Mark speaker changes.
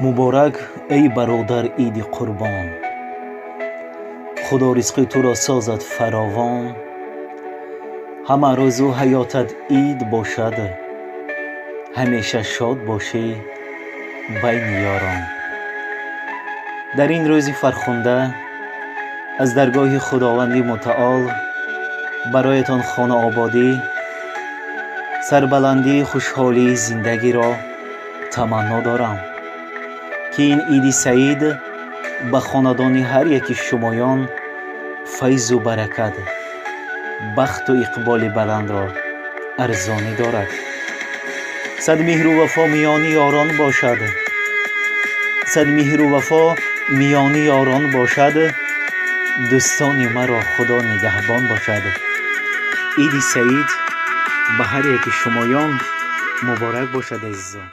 Speaker 1: Муборак, эй бародар, Иди Қурбон. Худо ризқи туро созад фаровон. Ҳама рӯзу ҳаётат ид бошад, ҳамеша шод бошӣ байни ёрон. Дар ин рӯзи фархунда аз даргоҳи Худованди Мутаол бароятон хонаободӣ, сарбаландии, хушҳолии зиндагиро таманно дорам, ки ин Иди Саид ба хонадони ҳар яки шумоён файзу баракат, бахту иқболи баландро арзонӣ дорад. Сад меҳру вафо миёни ёрон бошад, сад меҳру вафо миёни ёрон бошад. Дӯстони маро Худо нигаҳбон бошад. Иди Саид ба ҳар яки шумоён муборак бошад, азизон.